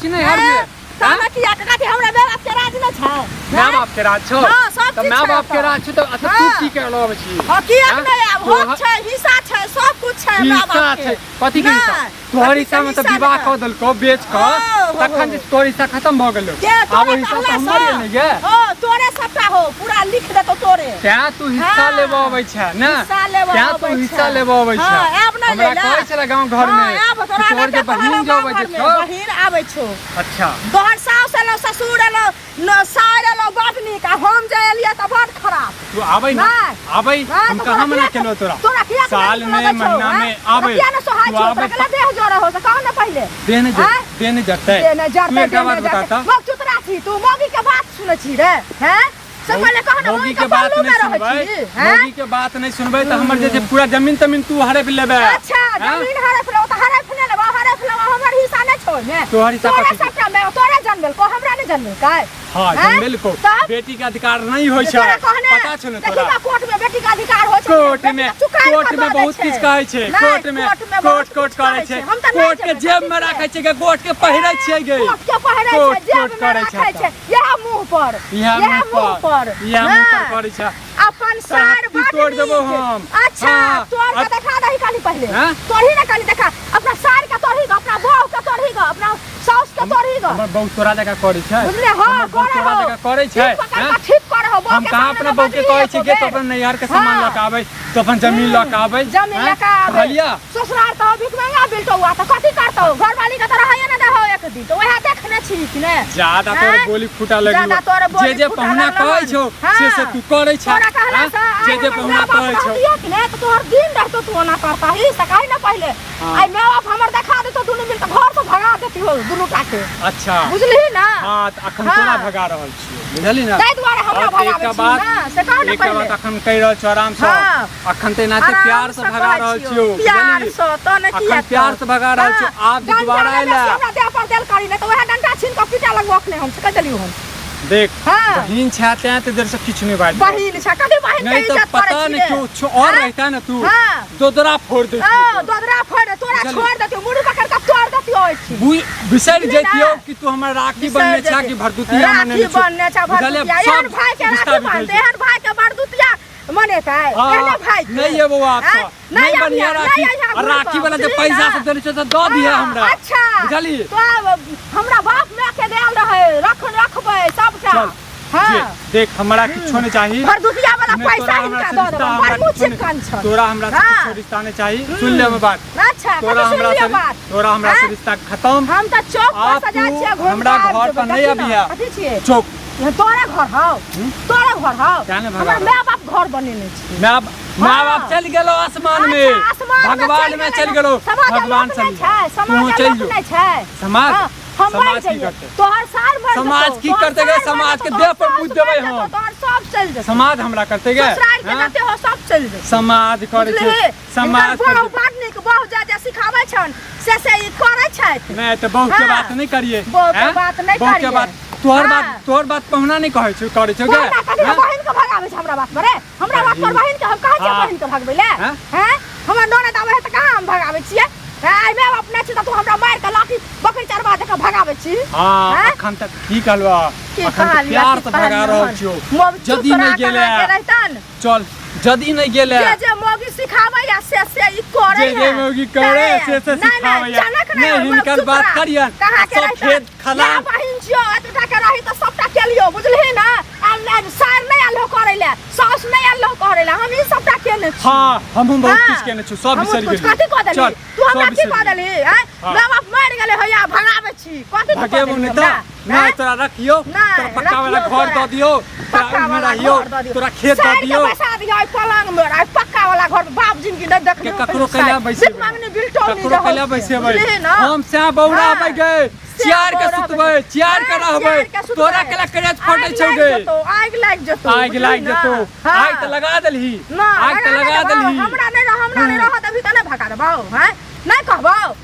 छी नैहर में? तहन किया कथी हमरा माय बाप के राज नहि छै? माय बाप के राज छौ? हाँ, सब तऽ चीज माय छै बाप के ओतऽ। राज छौ तऽ अच्छा तू हाँ। की करऽ अबै छी? हाँ, किया हाँ? नहि आब हक छै, हिस्सा छै, सब कुछ छै माय हिस्सा बाप के। छै? कथी के हिस्सा? नहि, तोहर कथी हिस्सा के में तऽ हिस्सा विवाह नहि। कऽ देलकौ बेच कऽ, ओ, हो, तखन हो। जे तोहर हिस्सा खतम भऽ गेलौ। के आब तोरे ओ हिस्सा तऽ कहला हमर सँ? ये ने गे। हो, तोरे सबटा हो, पूरा लिख देतौ तोरे। तैं तू हिस्सा हाँ। लेबऽ अबै छै ने? हिस्सा लेबऽ तैं तू अबै हिस्सा छै। लेबऽ अबै छै। हाँ, आब नहि हमरा लैला। कहै छलै गाँव घर हाँ, में आब कि तोरा तोहर जे नहि बहिन कहलौ जे अबै गाँव छै घरमे, छौ। बहिन आबै छौ। अच्छा। तोहर साउस एलौ, ससुर एलौ, न सार एलौ बड नीक, आ हम जे एलियै तऽ बड खराब। तू आबै ने, नहि। आबै। नहि, हम तऽ कहाँ तोरा मना किया केलौ तोरा? तोरा किया साल नहि में लगै छौ, महीना आँय? में तोरा आबै। किया नहि सोहाइ तू छौ? आबै तोरा केना देह जरै हो से कह ने पहिले। देह नहि जर, आँय? देह नहि जरतै। देह नहि तू जरतै, एकटा देह बात नहि बता जरतै। तऽ। मौग चुतरा छी तू, मौगी के बात सुनै छी रे, हैं? से पहिले कह ने, मौगी मौगी के के बात पल्लू नहि में रहै सुनबै, छी, हैं? मौगी के बात नहि सुनबै तऽ हमर जे छै पूरा जमीन तमीन तू हड़प लेबै। अच्छा, हैं? जमीन हड़प लेबो तऽ हड़प नहि लेबो, हड़प लेबो, हमर हिस्सा नहि छौ ओहिमे। तोहर हिस्सा तोरे कथी? सबटा मे, तोरे जनमेलको, हमरा नहि जनमेलकै। हाँ, हैं? जनमेलको। तब? बेटी के अधिकार नहीं होइ छै। तोरा कहने पता छौ ने देखी तोरा? बा, कोर्ट में बेटी के अधिकार होइ छै। कोर्ट बेटी में, के चुकाएल कोर्ट कऽ में दऽ दै बहुत छै। किछु कहै छै। नहि, कोर्ट में कोर्ट में कोर्ट बहुत कोर्ट किछु करै कहै छै। छै। हम तऽ नहि कोर्ट के जेबै, जेब में कथी राखै छै गे, कोर्ट के पहिरै छियै गे। कोर्ट के पहिरै छै, कोर्ट जेब कोर्ट में करै छै राखै छै। इएह मुँह पर, इएह इएह मुँह पर। इएह मुँह पर नहि। करै छै। अपन सार हत्ती बड तोड़ि देबौ नीक। हम। अच्छा, हाँ, तोड़ के देखा दही खाली पहिले। हाँ? तोड़ही ने खाली देखा। अपना सार के तोड़ही ग, अपना बहू के तोड़ही ग, अपना साउस के तोड़ही ग। हमर बहू तोरा जकाँ करै छै। बुझले? हाँ, हमर बहू करे तोरा हो। जकाँ करै छै। ठीक पकड़ हाँ? के ठीक करे हो। बहू हम के कहाँ सामने अपना बहू के बजली कहै छियै एको कि तू बेर। अपन नैहर के सामान हाँ। लऽ के आबै, तू अपन जमीन लऽ के आबै। जमीन हाँ? लऽ के आबै। कहलियै? ससुराल तऽ भीख मंगा बिलटौआ तऽ कथी करतौ? घरवाली के तऽ रहैये ने देहो एक दिन, तऽ वएह देखने छी कि ने? ज्यादा तोर आँय? बोली फूटा लगलौ। ज्यादा तोर जे बोली जे फूटा पहुना लगलौ कहै हन। छौ से से हाँ। तू करै छे। तोरा कहला हाँ? से आइ जे जे हमर पहुना माय बाप कहै छौ। रहतियै कि ने तऽ तोहर दिन रहतौ, तू ओना करतही से कही ने पहिले। हाँ। आइ माय बाप हमर देखा देतौ दुनू मिल तऽ घर से भगा देतियौ दुनू टा के। अच्छा। बुझलिही ना? हाँ, तऽ अखन हाँ। तोरा भगा रहल छियौ, बुझलही ना? ताहि दुआरे हमरा और भगाबै एकटा छी बात, ना, से कह ने एकटा पहिले। बात अखन कहि रहल छौ आराम से। हाँ। अखन तऽ एनाहिते आराम प्यार से से भगा कहै रहल छियौ, छियौ, प्यार बुझलही? से तऽ ने अखन किया प्यार से भगा रहल छियौ, हाँ, आब जे डंटा दोबारा नहि अयला। बेसी हमरा देह पर देल करी, नहि तऽ वएह डंटा छीन कऽ पीटा लगबो अखने हम, से कहि देलियौ हम। देख, हाँ। बहिन छै तें तऽ देर से किछु नहि बाजि। बहिन छै, कथी बहिन के नहीं तो इज्जत करै पता छी नहीं रे? क्यों छो और हाँ? रहता ना तू, हाँ। दोदरा फोड़ देती। ओ, दोदरा फोड़ दे, तोरा बुझलियै? छोड़ देतियौ, मुड़ी पकड़ कऽ तोड़ देतियौ ओहिठाम। बिसरि बुझलियै ना? जैतियौ कि तू हमर राखी बिसरि बनने छा जैतियौ। कि भरदुतिया राखी मनेने छौ। बनने छा, बुझलियै? भरदुतिया। एहन सब भाई के रिश्ता राखी बिगड़ि बान्हतै, जेतै। एहन भाई के भरदुतिया मनेतै, हाँ, एहने भाई के। नहीं एबौ आब आँय? तऽ। नहीं नहीं बनिया अबिहे, राखी। नहीं अइहे आ राखी वाला जे बुझलियै पैसा ना? सब देने छौ से दऽ दिहे हाँ, हमरा। अच्छा। बुझलियै? तो आब हमरा बाप माय के देल रहै, रख रखबै सबटा। चल, हाँ। जे, देख हमरा किछो नहीं चाही। भरदुतिया वाला नहि पैसा तोरा हमरा हिनका से दऽ रिश्ता देबै, हमरा बड़ मुँह किछो नहि- चिपकन छौ। तोरा हमरा से हाँ। किछो रिश्ता नहीं चाही, सुन ले हमर बात। अच्छा, तोरा कथी हमरा सुनलियै से बात? तोरा हमरा से आँय? रिश्ता खत्म। हम तऽ चौक पर आब सजा तू छियै, घुमि हमरा कऽ आबि घर जेबै। पर नहि देखी ने, अबिहे। कथी छियै? चौक। तोरे घर हौ, तोरे घर हौ। तें ने भगा हमर रहल। माय बाप घर बनेने छै। माय माय बाप चलि गेलो आसमान में, अच्छा, आसमान में भगवान चलि में गेलै। चलि गेलो। समाज भगवान लोक चलि नहि छै, समाज तू चलि लोक जो। नहि छै। समाज? हाँ, हम समाज मरि की जइयै। करतै? तोहर सार मरि समाज जेतौ, की तोहर करतै गे? सार मरि समाज के जेतौ, देह पर तोहर कूद सास देबै मरि जेतौ, हम। तोहर सब चलि जेतौ। समाज हमरा करतै गे? ससुराल के हाँ? जते हो सब चलि जेतौ। समाज करै छै, बुझलिही? समाज हिनकर करै बहु छै। बड नीक, बहु जे जे सिखाबै छनि से से ई करै छथि। नहि तऽ बहु के हाँ। बात नहि करियै। बहु के हैं? बात नहि बहु के करियै। बात तोहर हाँ। बात, तोहर बात पहुना नहि कहै छौ, करै छौ गे? पहुना कथी? हैं? बहिन के भगाबै छै हमरा बात पर रे? हमरा बात पर बहिन के हम कहै छियै हाँ। बहिन के भगबै ले? हैं? हैं? हमर ननद आबै है तऽ कहाँ हम भगाबै छियै? हैं? आइ माय बाप नहि छै तऽ तू हमरा मारि के लाठी बकरी चरबा जकाँ भगाबै छी? हाँ, हैं? अखन तक की कहलवा? की अखन तक कहलियै, प्यार की से भगा कहलियै रहल हन? छियौ। मोग जदी चुप नहि रह गेलै। कहाँ के रहितन? चल, जदी नहि गेलै। जे जे मौगी सिखाबै या से से ई करै जे जे है। मौगी करै से से नहि, नहि, सिखाबै या। जनक नहि, नहि, हिनकर चुप बात रह। करियन। कहाँ के सब रहितन? खेत खदान। इएह बहिन छियौ, एतबा के रही तऽ सबटा केलियौ, बुझलिही ने? आब नहि, सार नहि आयल हो करै लए, साउस नहि आयल हो करै लए, हम ई सबटा केने छी। हाँ, हमहूँ बहुत हाँ। किछु केने छी, सब हमहूँ बिसरि किछु। गेलियै। कथी कऽ देलही? चल, तू हमरा सब की बिसरि कऽ गेलियै। देलही, आँय? हाँ। माय बाप मरि गेलै हैया, भगाबै छी। कथी तू कऽ भगेबो देलही नहि हमरा? तऽ? नहि, आँय? तोरा रखियौ, नहि, तोरा पक्का वाला रखियौ घर तोरा। दऽ दियौ, तोरा पक्का ओहिमे वाला रहियौ, घर दऽ दियौ। तोरा खेत दऽ साइड के दियौ। बैसा दियौ एहि पलंग मे, एहि पक्का वाला घर मे बाप जिनगी नहि देखने के ककरो कैला बैसेबै? भीख मांगनी बिलटौनी ककरो रहल कैला छै, बैसेबै? बुझलिही ने? हम सएह बौराबै हाँ। गे, चेयर के बौराबै। सुतबै, चेयर के हाँ, रहबै। चेयर के सुतबै। तोरा केला करेज फटै आगि छौ लागि गे? जेतौ, आगि लागि जेतौ, आगि लागि बुझलिही ने? जेतौ। हाँ। आगि तऽ लगा देलही, ना, आगि तऽ लगा देबौ, देलही। हमरा नहि रह, हमरा नहि रहत अभी तऽ नहि भगा देबौ, हैं? नहि कहबौ,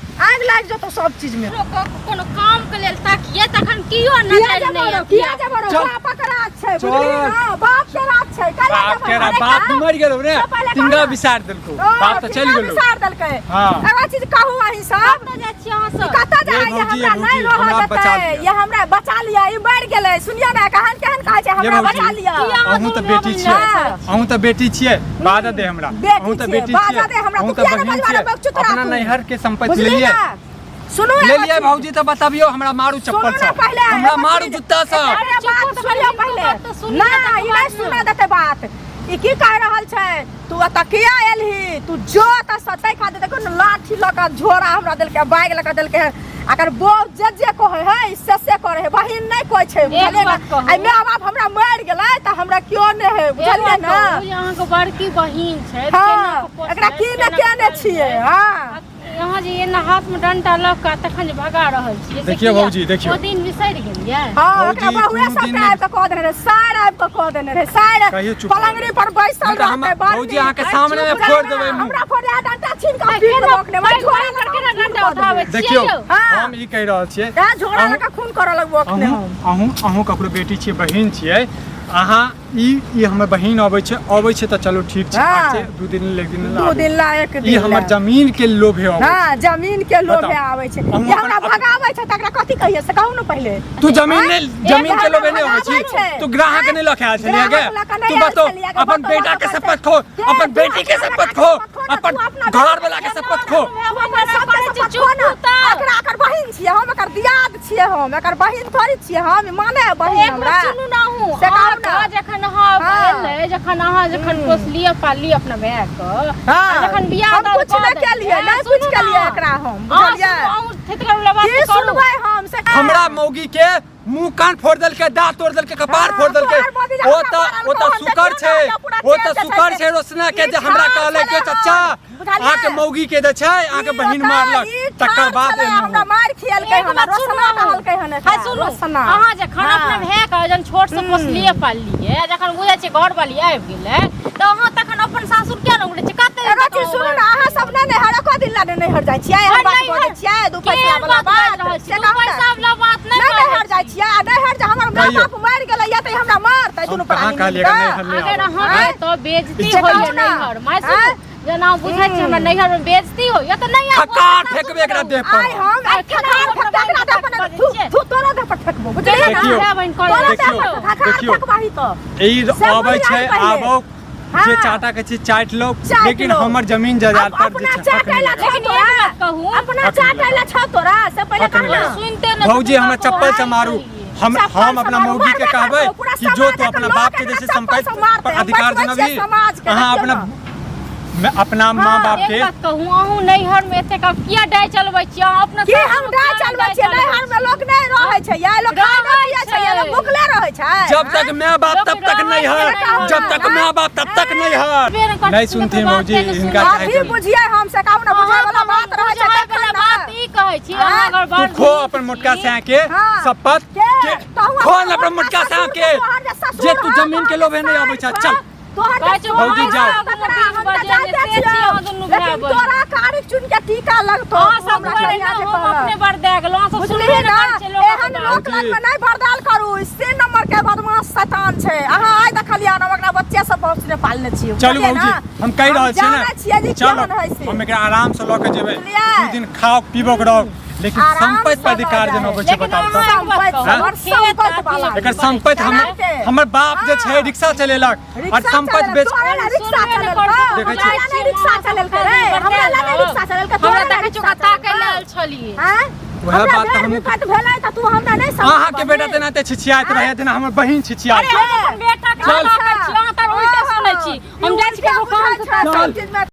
आगि लागि जेतौ सब चीज में। लोकक कोनो काम काम के लेल तकिए तखन कियो किया नजर जबरो नहि किया अतिया। जबरो चल। बापक राज छै चल। बुझली ना बाप के राज छै काहे बाप के जबरो? रा अरे बाप का? मर गेलो रे तो पहिले तिंगा कहू। बिसार देलको ओ, बाप तऽ चलि तिनका गेलो बिसार देलकै हाँ। एगो चीज कहू अहीं सब कतऽ जाइ छियै अहाँ सब कतऽ ये जाइ ये भौजी, ये हमरा नहि भौजी, रहऽ हमरा बचा देतै लिअ। ये हमरा बचा लिअ ई मरि गेलै सुनियौ ने केहन केहन कहै छै ये हमरा भौजी। बचा लिअ किया अहाँ अहूँ तऽ दुनू बेटी भाय छियै बहिन अहूँ तऽ बेटी छियै बाजा दे हमरा बेटी अहूँ तऽ छियै, बेटी बाजा छियै दे हमरा, अहूँ तू तऽ किया ने बहिन बजबा छियै रे, चुप रह अपना तू। नैहर के संपत्ति बुझली लेलियै ना सुनू एगो लेलियै चीज। भौजी तऽ बतबियौ हमरा मारू सुनू चप्पल ने से पहिले हमरा एगो मारू चीज। जूता से अरे चुप बात तऽ सुनियौ पहिले पहिले बात तऽ सुनियौ ना तकर ई नहि बाद ने। सुना देतै बात ई की कहि रहल छै तू एतऽ किया एलही तू जो तऽ सतै खातिर देखो ने लाठी लऽ कऽ झोरा हमरा देलकै बैग लऽ कऽ देलकै अगर बौ जे जे कहै है से से करै है बहिन नहि कहै छै बुझलियै ने बात कहू। आइ माय बाप हमरा मरि गेलै तऽ हमरा केओ नहि है एक बुझलियै बात ने कहू जे अहाँके बड़की बहिन छै हँ केना कऽ पोसलथि, एकरा की ने केना केने कऽ छियै करलथि? हँ अहाँ जे एना हाथ में डंटा लऽ कऽ तखन जे भगा रहल छियै से देखियौ किया? भौजी, देखियौ। ओ दिन बिसरि गेलियै हँ ओकरा भौजी, बहुए कोनो सबटा दिन आबि कऽ कऽ देने रहै सार आबि कऽ कऽ देने रहै सार कहियो चुप पलंगड़ी पर बैसल नहि तऽ हम- रहतै बड़ भौजी, नीक। अहाँके सामने मे चुप फोड़ रहबै देबै ना, मुँह। हमरा फोड़ दे डंटा छीन कऽ पीट देबो ओकरे मैं झोरा पर केना डंटा उठाबै छियै देखियौ यौ? हाँ। हम ई कहि रहल छियै तैं झोरा अहूँ- लऽ कऽ खून करऽ लगबो अखने अहूँ हम अहूँ अहूँ ककरो बेटी छियै बहिन छियै अहाँ ई ई हमर बहिन अबै छै अबै छै तऽ चलू ठीक छै हाँ। छै दू दिन एक दिन ला दू आबू। दिन ला एक ई दिन हमर ला। जमीन के लोभे अबै छै। हाँ जमीन के लोभे बताउ। आबै छै अहूँ ये हमरा अपन- भगाबै छै तकरा कथी कहिए से कहू ने पहिले तू जमीन नहीं जमीन के एक लोभे नहीं भगाबै अबै छी छै। तू ग्राहक नहीं लखे आयल छलियै गे ग्राहक लऽ कऽ नहि तू आयल बतो छलियै गे, अपन बतो बेटा के बतो शपथ खो के, अपन तू बेटी के अपना शपथ बेटा खो के शपथ खो ना, अपन तू अपना घर बेटा वाला के के शपथ खो तू अपन सबके करै छै, शपथ खो ना। चुप तऽ। एकरा एकर बहिन छियै हम एकर दियाद छियै हम एकर बहिन थोड़ी छियै हम ई माने है बहिन एक हमरा बात सुनू ना अहूँ से कहू अहाँके ना। जखन अहाँ हाँ। एलै जखन अहाँ जखन पोसलियै पाललियै अपना माय के हाँ। आ जखन बियाह हम दान कुछ कऽ नहि देलियै, केलियै, नहि सुनू कुछ केलियै ना। एकरा हम, अहाँ बुझलियै? सुनू, अहूँ थेथगर वला बात की करू। सुनबै हम से हमरा मौगी के मुंह कान फोड़ देलकै दांत तोड़ देलकै कपार हाँ, फोड़ देलकै तोहर मौगी जे ओ हमरा तऽ मारल ओ तऽ कहन, सुकर देखियौ छै ने, हमरा पूरा ओ तेल तऽ जे सुकर छै छै रोशना के ई जे हमरा ठाढ़ कहलै के छलै चचा हन, बुझलियै? अहाँके मौगी के जे छै अहाँके ई बहिन ओतऽ मारलक ई तकर ठाढ़ बाद छलै, एलहुँ हमरा मारि खियलकै एक हन बात सुनू रोशना अहूँ। कहलकै हन हाँ, एकरा, सुनू रोशना अहाँ जखन हाँ। अपना भाय के जहन छोट से पोसलिए पाललिए जखन बुझै छियै घर वाली आबि गेलै तऽ अहाँ तखन अपन सासुर किया ने उड़ै छियै कते दिन एगो तक चीज अहाँ सुनू उड़ै ने अहाँ सब नहि नैहर एको दिन ला नैहर जाइ छियै एहन छियै? बात बजै छियै दू केहन पैसा वाला बात बाजि रहल बात छी? से दू कहू ने पैसा वाला बात नहि नहि बाजै नैहर जाइ छी। छियै आ नैहर जे हमर माय कहियौ। बाप मरि गेलै या तऽ हमरा मारतै हम दुनू कहाँ प्राणी कहलियै मिल कऽ नैहर नहि अगर आबै। अहाँ आँय? तऽ बेइज्जती से होइए कहू ना। नैहर माय आँय? सुनू जेना बुझै छी हमरा नैहर में बेइज्जती होइए तऽ नहि आबू, खकार अपना फेकबै एकरा सासुर देह पर आइ हम आइ आइ खखार केना फेकबै एकरा देह पर बजै थू छियै? थू तोरा देह पर फेकबो बुझलियै ने देखियौ, भाय बहिन करै तोरा देह देखियौ, पर खखार देखियौ। फेकबाही तऽ ई से अबै बुझि छै जाइ पहिले। आबो जे हाँ। चाटा के चीज चाटि लो चाटि लेकिन लो। हमर जमीन जायदाद पर जे अपना छै हक चाटै नहि ला लगा। छौ लेकिन तोरा एक बात कहू अपना हक नहीं चाटै ला छौ तोरा से पहिले हक कह नहीं ना लगा। सुनते ने भौजी हमरा चप्पल से मारू हम चप्पल हम से अपना मारू, मौगी के मारबे कहबै करतौ, पूरा कि जो समाज तू अपना के बाप के लोक जैसे एकरा संपत्ति चप्पल से मारतै, पर हम अधिकार बचबै छियै जनबी समाज के, अहाँ देखियौ अपना ना। मैं अपना माँ हाँ, बाप एक के बात कहूँ अहूँ नैहर में एतेक आब किया डाय चलबै छियै अहाँ अपना की सासुर हम में डाय किया चलबै नहि छियै डाय नैहर में लोक नहि रहै छै या लोक खाय नहि पियै छै या लोक भुखले रहै छै जब तक मैं बाप लोक तब तक रहै नहीं छै, हर रहै जब तक छै। मैं बाप तब तक नहीं हर बेर कर- नहीं सुनथिन बात भौजी नहि सुनथिन। हिनका चाहे अभी बुझियै हम से कहू ने बुझै वाला बात रहै छै बुझाय तखन वाला ने बात ई कहै छी हाँ? अहाँ अगर तू बड़ खो नीक अपन छी, मोटका सैं के हाँ। शपथ के के तहु खो अपन न अपन मोटका सैं के तोहर जे ससुर जे तू हौ, जमीन के तोहर लोभे नहीं जे आबै छ सास चल हौ, तोहर कहै जे छौ, भौजी भाई जाओ। साहब, तकरा बीच हम तऽ बजेने जानिते से छी छियौ अहाँ दुनू भाय लेकिन बहिन। तोरा कारिक चुन के टीका लगतौ अहाँ तू सब हमरा दुआरे कहिया ने जे हम कहलक। अपने बरदा गेलहुँ अहाँ सब बुझलियै सुनबे ना नहि करै छियै लोकक एहन बात। लोक भौजी। लगमे नहि बर्दाल करू से नंबर के बदमाश शैतान छै अहाँ आइ देखलियै हम ओकरा बच्चे से पहुँचने पालने छियै चलू बुझलियै भौजी ना? हम कहि रहल छियै हम ने जानै छियै जे चलो केहन हइ से हम एकरा आराम से लऽ के जेबै बुझलियै? दू दिन खाओ पीबो के रहो लेकिन आराम संपत्ति से पर अधिकार लऽ जेना जाए। अबै छै लेकिन बताउ तऽ अहाँ एक बात संपत्ति कहू, हमर खेत संपत्ति अथी वाला। एकर संपत्ति हमर केना के? हमर बाप जे छै हाँ। रिक्शा चलेलक और रिक्शा संपत्ति चलेलक, बेच तोरा ला रिक्शा सुनबे नहि चलेलक, करै छै, देखै हमरा ला नहि रिक्शा चलेलकै रे, हमरा ला नहि रिक्शा चलेलकै, हमरा तोरा ला देखै छियौ रिक्शा कता के चलेलकै। लायल छलियै आँय? वएह हमरा बात तऽ भेड़ हमहूँ- विकट भेलै तऽ तू हमरा नहि समझबही। अहाँके बेटा तेनाते छिछियाइत रहै जेना हमर बहिन छिछियाइत अरे हम अपन बेटा के चल। ताकै छी अहाँ तऽ उल्टे सुनै छी हम जाइ छी ककरो काम बुझै छै चल। सब चीजमे।